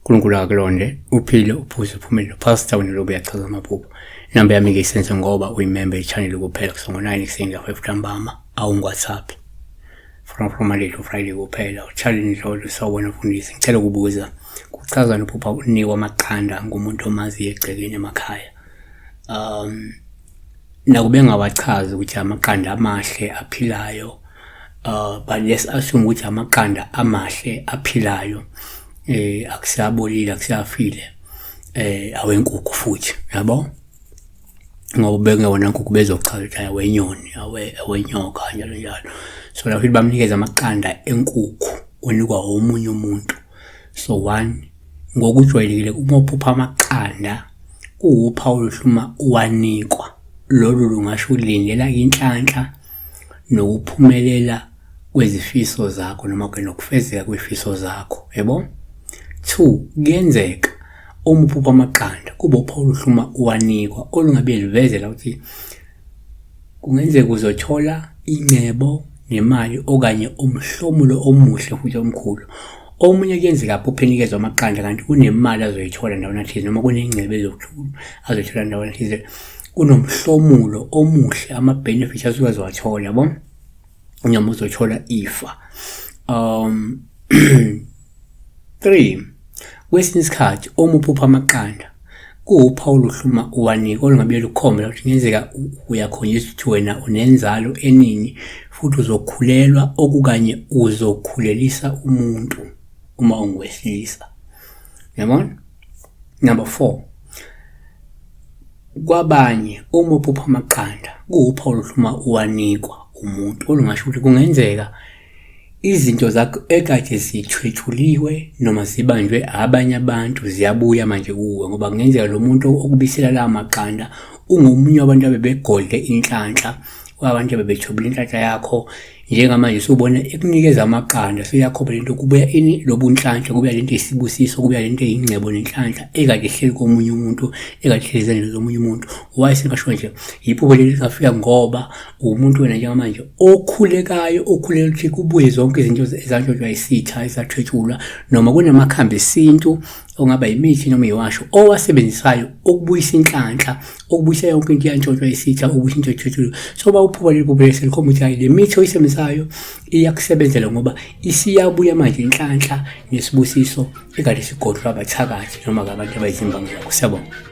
uNkulunkulu akulonde uphile uphuze uphumelele. Pastor wena uyachaza amaphupho. Inamba yami ke isenze ngoba uyimember ye-channel kuphela kusuka ngo-9 ekuseni kuya 5 ntambama awungu-WhatsApp. From Monday to Friday kuphela. Ucharlie Ndlolo sawubona mfundisi. Ngicela ukubuza kuchazani uphupha unikwa amaqanda ngumuntu omaziyo egcekeni emakhaya. Nakube engawachazi ukuthi amaqanda amahle aphilayo but let's assume ukuthi amaqanda amahle aphilayo akusiyabolile akusiyafile awenkukhu futhi yabo ngoba bekungewona nkukhu bezochaza ukuthi awenyoni awenyoka njalo njalo. So lapho bamnikeza amaqanda enkukhu onikwa omunye umuntu. So one, ngokujwayelekile uma uphupha amaqanda kuwuphawu oluhle uma uwanikwa. Lolu lungasho ulindela inhlanhla nokuphumelela kwezifiso zakho noma ke nokufezeka kwezifiso zakho, yebo. Two, kuyenzeka uma uphupha amaqanda kube uphawu oluhle uma uwanikwa olungabe luvezela ukuthi kungenzeka uzothola ingcebo nemali okanye umhlomulo omuhle futhi omkhulu. Omunye kuyenzeka aphuphe enikezwa amaqanda kanti kunemali azoyithola ndawana thize noma kunengcebo azoyithola ndawana thize, kunomhlomulo omuhle, ama-benefits asuke azowathola, yabo, noma uzothola ifa. 3, kwesinye isikhathi uma uphupha amaqanda kuwuphawu oluhle uma uwanika olungabe lukhomba ukuthi kungenzeka uyakhonjiswa ukuthi wena unenzalo eningi futhi uzokhulelwa okukanye uzokhulelisa umuntu uma ungowesilisa. Yabona? Number 4, kwabanye uma uphupha amaqanda kuwuphawu oluhle uma uwanikwa umuntu olungasho ukuthi kungenzeka izinto zakho ekade zithwetshuliwe noma zibanjwe abanye abantu ziyabuya manje kuwe, ngoba kungenzeka lo muntu okubisela la maqanda ungomunye wabantu abebegodle inhlanhla, wabantu abebethwebula inhlanhla yakho. Njengamanje usubona ekunikeza amaqanda, seyakhoba lento kubuya ini lobunhlanhla, kubuya lento eyisibusiso, kubuya lento eyingcebo nenhlanhla ekade ihleli komunye umuntu, ekade ihleli ezandleni zomunye umuntu. Why singasho nje yiphupho leli lingafika ngoba umuntu wena njengamanje okhulekayo, okhulela ukuthi kubuye zonke izinto ezantshontshwa isitha ezathwetshulwa, noma kunamakhambi esintu ongaba imithi noma iwasho owasebenzisayo ukubuyisa inhlanhla, ukubuyisa yonke into eyantshontshwa isitha, ukubuyisa into ethwetshuliwe. So ba uphupha leli phupho selikhomba ukuthi hayi le mithi oyisebenzisayo iyakusebenzela ngoba isiyabuya manje inhlanhla nesibusiso ekade sigodlwa abathakathi noma abantu abayizimbangela. Siyabonga.